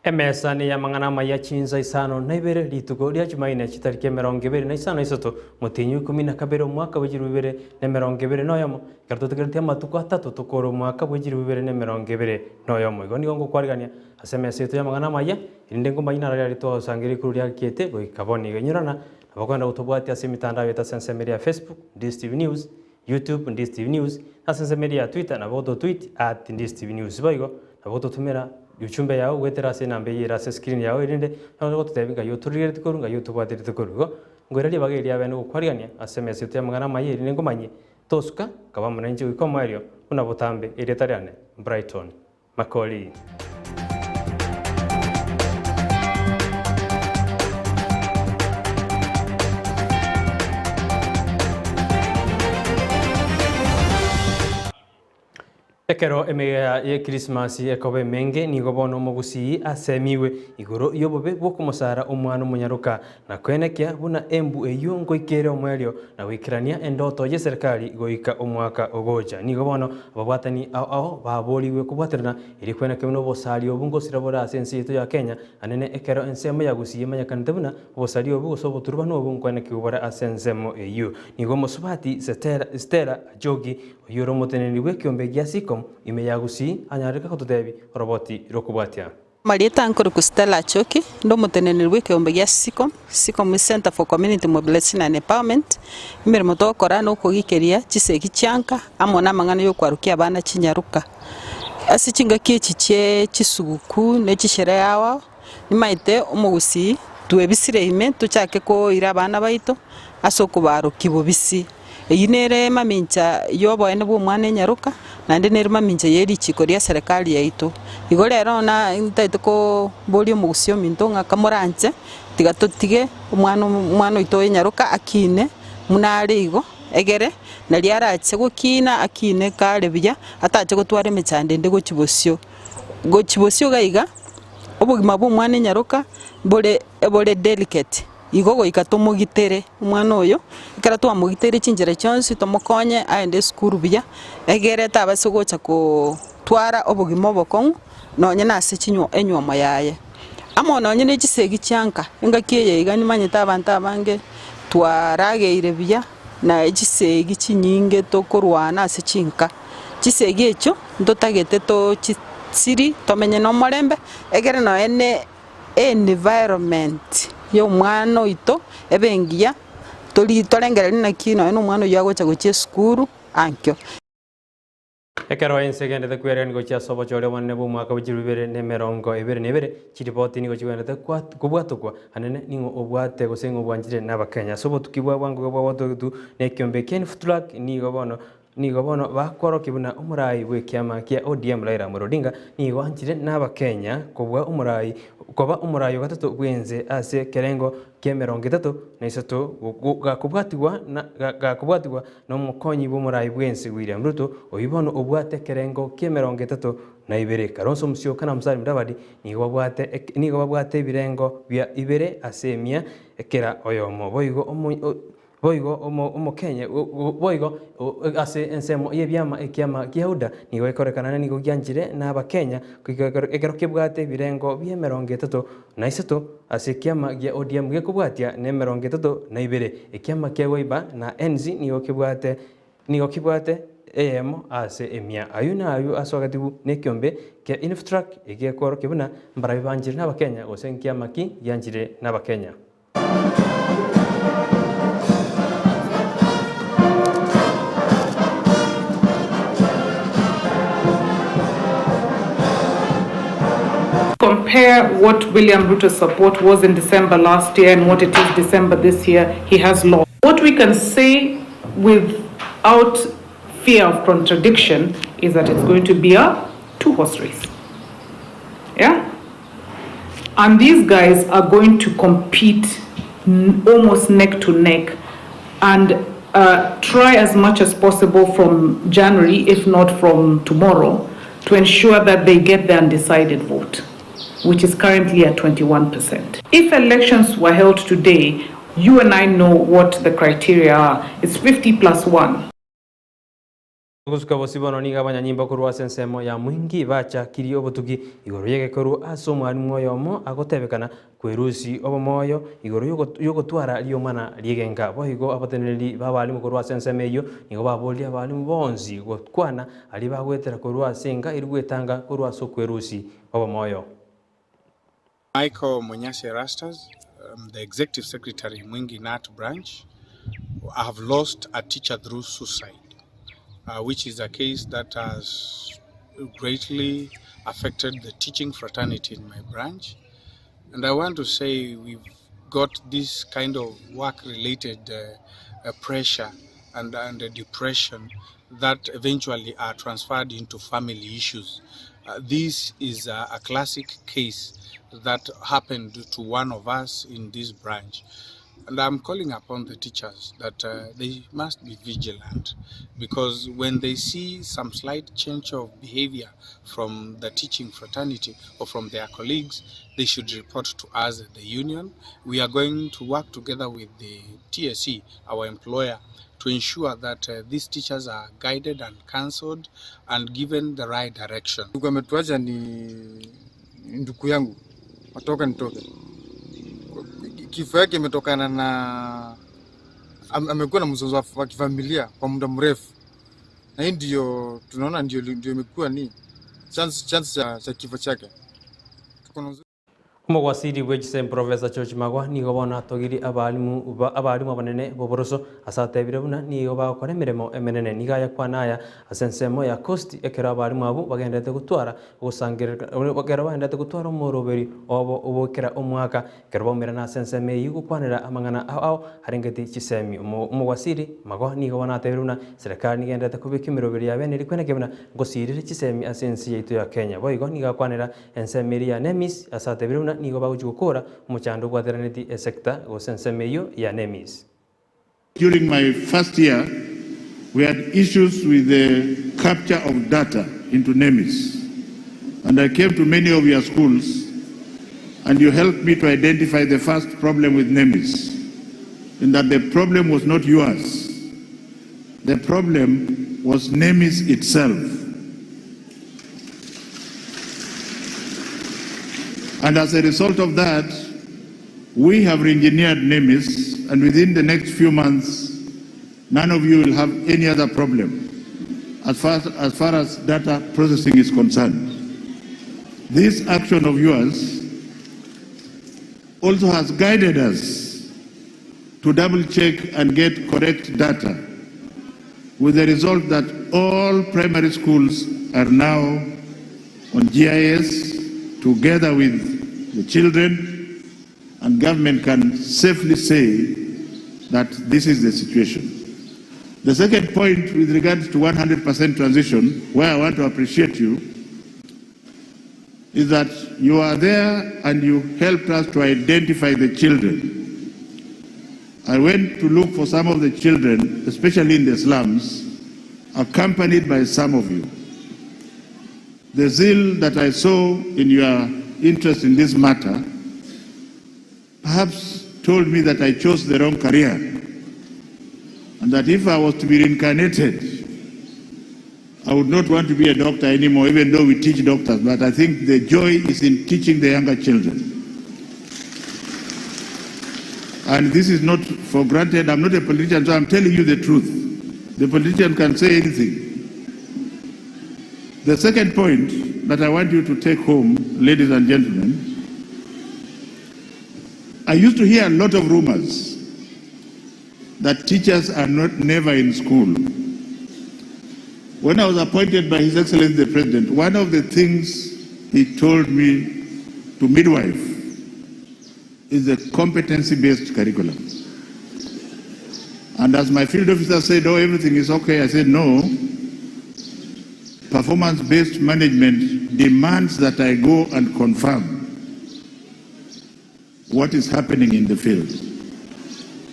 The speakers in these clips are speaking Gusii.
Emesa ney'amang'ana amaya chinsa isano na ibere, rituko ria Jumaine chitariki 25 motienyi o ikomi na kabere omwaka bwe chilifu ibere na 21, ekero totigereti amatuko atato tokore omwaka bwe chilifu ibere na 21. Igo nigo ngokwarigania ase emesa yaito y'amang'ana amaya, erinde nkomanye naro riaria twagosangereria rikuru riakiete goika bono iga. Inyorana, nabo okogenda gotobwatia ase emitandao yaito ase ensemo eria ya Facebook, Ndisi TV News, YouTube, Ndisi TV News, na ase ensemo eria ya Twitter nabo ototweet at Ndisi TV News. Boigo, nabo ototomera uchumbe yao goetera ase enamba eyio ere ase escreen yao erinde nabo gototebia ng'ai otorigereti korwa ng'ai otobwaterete korwa. Igo, nkoira ribaga eri riabene gokwarigania ase emesa yaito y'amang'ana amaya erinde nkomanyie tosuka nkaba amo nainche goika omoerio buna botambe erieta riane Brighton Makori. Ekero emeyega ye Krismasi ekoba emenge, nigo bono omogusii asemigwe igoro y'obobe bw'okomosara omwana omonyaroka, na koenekia buna embu eyio ngoika ere omoerio na goikerania endoto y'eserekari goika omwaka ogocha. Nigo bono ababwatani ao ao baborigwe kobwaterana erio koenekia buna obosari obo ngosira bore ase ense yaito ya Kenya, anene ekero ensemo ya Gusii emanyekanete buna obosari obo gose oboturubanu obo nkoenekigwe bore ase ensemo eyio. Nigo omosubati Stella Ajogi Oyio ore omoteneneri bw'ekiombe gia Sikom ime ya Gusii anyareke gototebia oroboti rw'okobwatia. Amarieta nkorokwa Stella Achoki, inde omoteneneri bw'ekeombe gia Sikom, Sikom Centre for Community Mobilization and Empowerment, emeremo togokora nokogikeria chisegi chianka amo na amang'ana yokwarokia abana chinyaroka. Ase chingaki echi chie chisuguku ne chisherehe ao ao, nimaete omogusii twebisire ime tochake koira abana baito ase okobarokia bobisi. Eyio nere mamincha y'oboene bw'omwana enyaroka, naende nere mamincha ye richiko ria serikali yaito. Igo rero na ntaete koboria omogusii ominto ng'a kamoranche, tiga totige omwana omwana oito enyaroka akine buna are igo, egere naria arache gokina akine kare buya, atache gotwara emechando ende gochia bosio. Gochia bosio iga iga, obogima bwa omwana enyaroka bore bore delicate. Igo goika tomogitere omwana oyo, ekero twamogiteire chinchera chionsi tomokonye aende esukuru buya, egere tabasa gocha kotwara obogima obokong'u nonye na ase chinywo enywomo yaye. Amo nonye na chisegi chia nka, engaki eye iga nimanyete abanto abange twarageire buya na chisegi chinyinge tokorwana ase chinka. Chisegi echio ntotagete tochi siri tomenye na omorembe, egere nonye na environment ya omwana oito ebe engiya, tori torengereria naki nonye na omwana oyio agocha gochia esukuru ankio. Ekero ense egenderete kweererania gochia ase obochori obonene bw'omwaka bwe chilifu ibere na 22, chiripoti nigo chigenderete kobwatokwa anene ning'o obwate gose ng'o obwanchire n'Abakenya. Ase obotuki bwa bwango bwa botogetu na ekiombe kia Infotrak nigo bono Nigo bono bakworokia buna omorai bw'ekiama kia ODM Raila Amolo Odinga nigo anchire n'Abakenya kobua omorai koba omorai ogatato bw'ense ase ekerengo ki'emerongo etato na isato gakobwatigwa na gakobwatigwa nomokonyi bw'omorai bw'ense William Ruto oyio bono obwate ekerengo ki'emerongo etato na ibere. Kalonzo Musyoka na Musalia Mudavadi nigo babwate nigo babwate ebirengo bia ibere ase emia kera oyomo. Boigo Boigo omokenye, boigo ase ensemo y'ebiama ekiama gia Yuda nigo gekorekana na nigo gianchire n'Abakenya ekero kebwate ebirengo bi'emerongo etato na isato ase ekiama gia ODM gekobwatia nemerongo etato na ibere. Ekiama kia Wiper na NC nigo kebwate nigo kebwate eyemo ase emia. Ayio nayio asogetigwe nekiombe kia Infotrak egekworokia buna mbarabwo banchire n'Abakenya gose nkiama ki gianchire n'Abakenya. Compare what William Ruto's support was in December last year and what it is December this year, he has lost. What we can say without fear of contradiction is that it's going to be a two-horse race. Yeah? And these guys are going to compete almost neck to neck and uh, try as much as possible from January, if not from tomorrow, to ensure that they get the undecided vote, which is currently at 21%. If elections were held today, you and I know what the criteria are. It's 50 plus 1. Gosuka bosio bono nigo abanyanyimbo korwa ase ensemo ya mwingi bachakirie obotugi igoro y'egekorwa ase omwalimu oyomo agotebekana kwerusi obomoyo igoro y'ogotwara riomana ri'egenka. Boigo abateneneri b'abalimu korwa ase ensemo eyio nigo baborie abalimu bonsi gokwana aria bagoetera korwa ase enka eria gwetanga korwa ase okwerusi obomoyo. Michael Munyasi Erastus, I'm the Executive Secretary Mwingi Nut Branch. I have lost a teacher through suicide, which is a case that has greatly affected the teaching fraternity in my branch. And I want to say we've got this kind of work-related pressure and depression that eventually are transferred into family issues. This is a classic case that happened to one of us in this branch. And I'm calling upon the teachers that they must be vigilant, because when they see some slight change of behavior from the teaching fraternity or from their colleagues, they should report to us at the union. We are going to work together with the TSC, our employer, to ensure that these teachers are guided and counseled and given the right direction. Ndugu ametuacha ni ndugu yangu, watoka nitoke. Kifo yake imetokana na amekuwa na mzozo wa kifamilia kwa muda mrefu, na hii ndio tunaona ndio imekuwa ni chance cha kifo chake. Tuko na Omogwasiri bwe chisemi Professor George Magwa nigo bono atogirie abalimu ba abalimu abanene b'oboroso ase atebire buna nigo bagokora emeremo emenene. Nigo ayakwana aya ase ensemo ya Coast ekero abalimu abwo bagenderete gotwara ogosangerereka ekero bagenderete gotwara omoroberi obo obokera omwaka ekero baumerana ase ensemo eyio gokwanera amang'ana ao ao arengeti chisemi. Omogwasiri Magwa nigo bono atebire buna serikali nigenderete kobeka emeroberi ya bene rikwene buna ngosirire chisemi ase ense yaito ya Kenya. Boigo nigo akwanera ensemo eria ya NEMIS ase atebire buna nigo bagochia gokora omochando obwateraneti esector gose ensemo eyio ya NEMIS. During my first year, we had issues with the capture of data into NEMIS. And I came to many of your schools and you helped me to identify the first problem with NEMIS, in that the problem was not yours. The problem was NEMIS itself. And as a result of that, we have re-engineered NEMIS, and within the next few months, none of you will have any other problem as far as data processing is concerned. This action of yours also has guided us to double check and get correct data, with the result that all primary schools are now on GIS together with the children, and government can safely say that this is the situation. The second point with regards to 100% transition, where I want to appreciate you, is that you are there and you helped us to identify the children. I went to look for some of the children, especially in the slums, accompanied by some of you. The zeal that I saw in your interest in this matter perhaps told me that I chose the wrong career, and that if I was to be reincarnated, I would not want to be a doctor anymore, even though we teach doctors. But I think the joy is in teaching the younger children. And this is not for granted. I'm not a politician, so I'm telling you the truth. The politician can say anything. The second point that I want you to take home, ladies and gentlemen, I used to hear a lot of rumors that teachers are not never in school. When I was appointed by His Excellency the President, one of the things he told me to midwife is the competency-based curriculum. And as my field officer said, oh, everything is okay, I said, no. Performance-based management demands that I go and confirm what is happening in the field.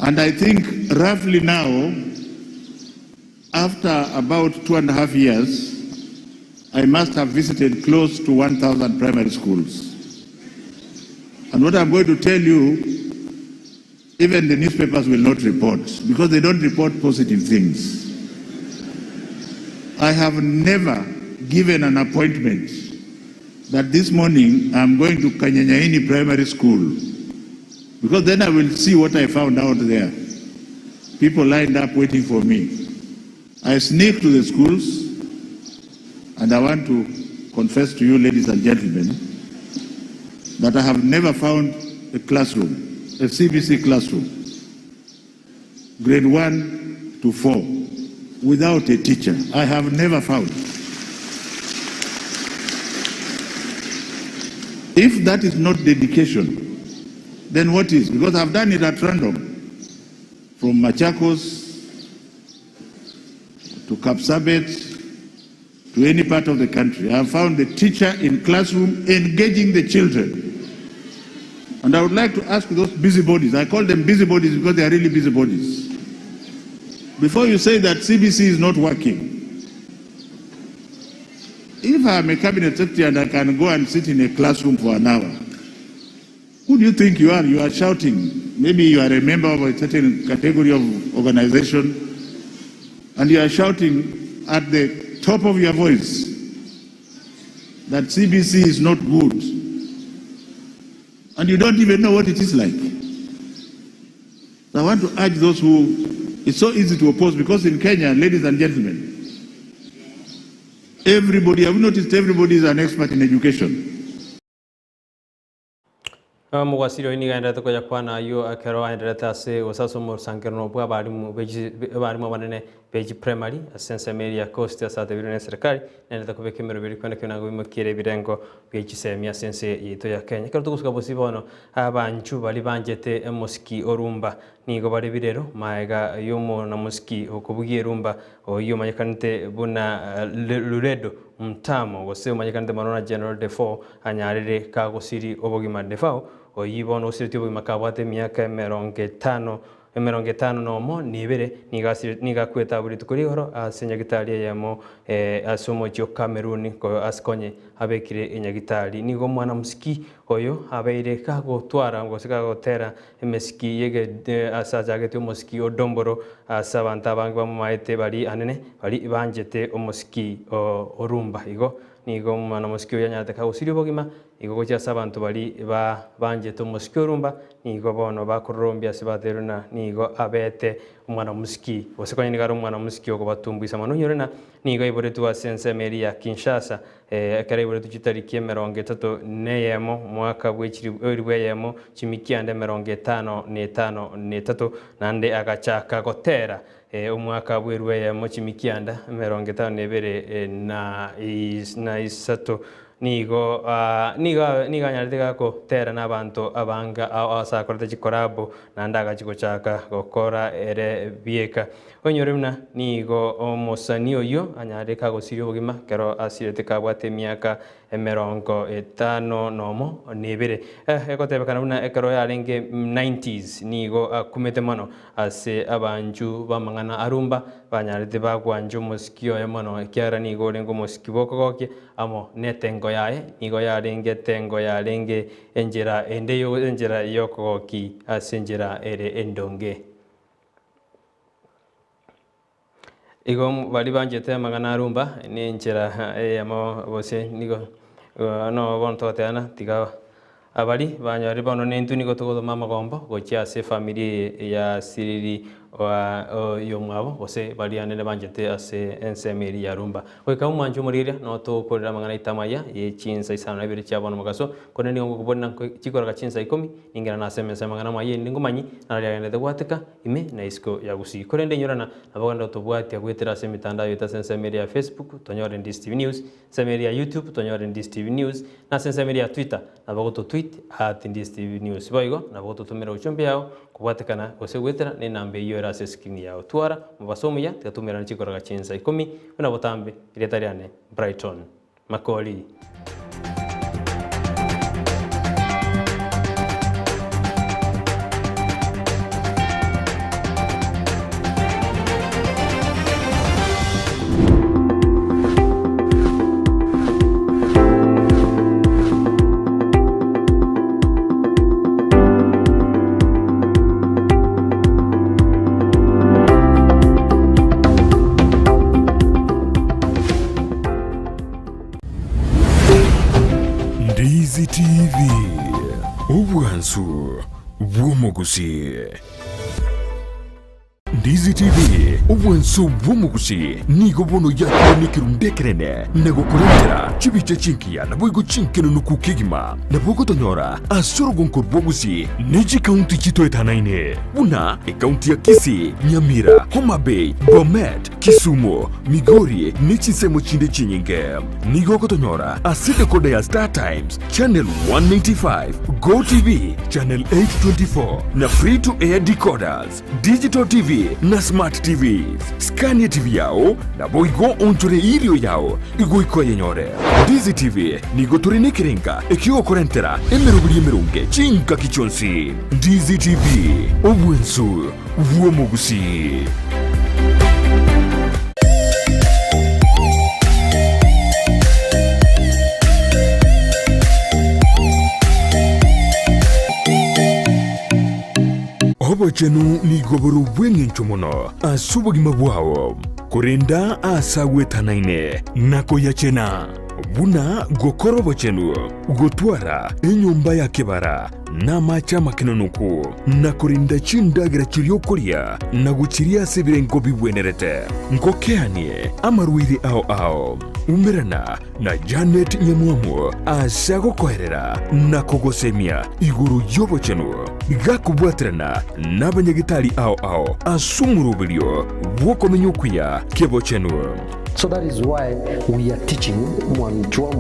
And I think roughly now, after about 2.5 years, I must have visited close to 1,000 primary schools. And what I'm going to tell you, even the newspapers will not report, because they don't report positive things. I have never given an appointment that this morning I'm going to Kanyanyaini Primary School because then I will see what I found out there. People lined up waiting for me. I sneak to the schools and I want to confess to you, ladies and gentlemen, that I have never found a classroom, a CBC classroom, grade 1 to 4, without a teacher. I have never found. If that is not dedication, then what is? Because I've done it at random, from Machakos to Kapsabet to any part of the country. I have found the teacher in classroom engaging the children. And I would like to ask those busybodies, I call them busybodies because they are really busybodies. Before you say that CBC is not working, if I am a cabinet secretary and I can go and sit in a classroom for an hour, who do you think you are? You are shouting. Maybe you are a member of a certain category of organization, and you are shouting at the top of your voice that CBC is not good. And you don't even know what it is like. So I want to urge those who, it's so easy to oppose because in Kenya, ladies and gentlemen, everybody, have you noticed everybody is an expert in education? Omogwasiri oyo nigo aenderete koyakwana ayio ekero aenderete ase gose omosangerero bw'abarimu abarimu abanene be chiprimary ase ensemo eria ya Coast ase atebirwe na eserekari naenderete kobeka emeroberi kwane ekero nagoimokiere ebirengo bie chisemi ase ense yaito ya Kenya. Ekero togosuka bosio bono abanchu baria banchete omosiki orumba nigo bare birero maega y'omonamosiki okobugia erumba oyio omanyekanete buna Luredo Mtamo gose omanyekanete mono na General Defoe anyarire kagosiri obogima Defoe oyio bono osiretie obogima kabwate emiaka emerongo etano emerongo etano nomo na ebere nigo asire nigo akwete abwo rituko rigoro ase enyagitari eyemo ase omochie o Cameroon ase konye abekire enyagitari. Nigo omwana mosiki oyo abeire kagotwara gose kagotera emesiki y'ege ase achagete omosiki o Domboro ase abanto abange bamomaete baria anene baria banchete omosiki o rumba. Igo nigo omwana mosiki oyo anyarete kagosiria obogima igo gochia ase abanto baria ba banchete omosiki o rumba nigo bono bakororombia ase baterwe na nigo abete omwana mosiki gose konya nigo are omwana mosiki okobatumbuisa mono. Onyore na nigo aiboretwe ase ensemo eria ya Kinshasa Ekero aiboretwe chitariki emerongo etato na eyemo, omwaka bwe chilifu elifu eyemo, chimikianda emerongo etano na etano na etato, naende agachaka gotera omwaka bw'elifu eyemo, chimikianda emerongo etano na ebere na isato. Nigo nigo nigo anyarete gakotera nabanto abange ao ase akorete chikorabo, naende agachia gochaka gokora ere bieka. Oinyore buna nigo omosani oyio anyare kagosiria obogima ekero asirete kabwate emiaka emerongo etano nomo na ebere. Egotebekana buna ekero yarenge nineties nigo akumete mono ase abanchu b'amang'ana arumba banyarete bagwancha omosiki oye mono ekiagera nigo orenge omosiki bw'okogokia amo netengo yaye nigo yarenge etengo yarenge enchera ende enchera y'okogoki ase enchera ere endonge. Igo baria banchete amang'ana arumba nenchera eyemo gose nigo no bono togoteana tiga abari banyore bono nintwe nigo togotoma amagombo gochia ase efamiri eye ya siriri oyomwabo gose baria anene banchete ase ensemo eria ya rumba. Goika omwancho omorigereria no togokorera amang'ana aito amaya ye chinsa isano na ibere chia bono mogaso korende nigo ngokoborera chikoroka chinsa ikomi ningera nase emesa y'amang'ana amaya erinde ngomanyi naro riagenderete gwateka ime na isiko ya gusii. Korende inyorana nabo ogende gotobwatia goetera ase emitandao yaito ase ensemo eria ya Facebook tonyore Ndisi TV News, ensemo eria ya YouTube tonyore Ndisi TV News, na ase ensemo eria ya Twitter nabo gototweet at Ndisi TV News. Boigo nabo gototomera ochumbe yao kobwatekana gose goetera ne enamba eyio ere ase escreen yao. Twara omobaso omuya tiga toumerane chikoroga chinsa ikomi buna botambe. Erieta riane Brighton Makori. bw'omogusi. Ndizi TV, obwanso bw'omogusi, nigo bono yakire nekerundu ekenene na gokorentera chibicha chingiya naboigo chinkenenuku kegima. Nabo ogotonyora ase orogonko rw'obosi ne chikaunti chitoetanaine buna ekaunti ya Kisii, Nyamira, Homa Bay, Bomet, Kisumu, Migori ne chinsemo chinde chinyinge. Nigo ogotonyora ase decoder ya Star Times, Channel 195, Go TV, Channel 824 na Free to Air decoders, Digital TV na Smart TVs. Scan TV yao naboigo onchore irio yao igoika oyenyore. Ndizi TV nigo tore nekerenga ekiogokorentera emeroberi emeronge chingaki chionsi. Ndizi TV, obwensu bw'omogusii. Obochenu nigo bore obw'engencho mono ase obogima bwao, korenda aase agwetanaine na koyachena, buna gokora obochenu, gotwara enyomba ya kebara, na amache amakenonoku, na korenda chindagera chiria okoria, na gochiria ase ebirengo bigwenerete. Ngokeanie amarwaire ao ao. Umerana na Janet Nyamwamu ase agokoerera na kogosemia igoro y'obochenu, gakobwaterana nabanyagetari ao ao ase omoroberio bw'okomenya okuya kebochenu. So that is why we are teaching Mwanchwa.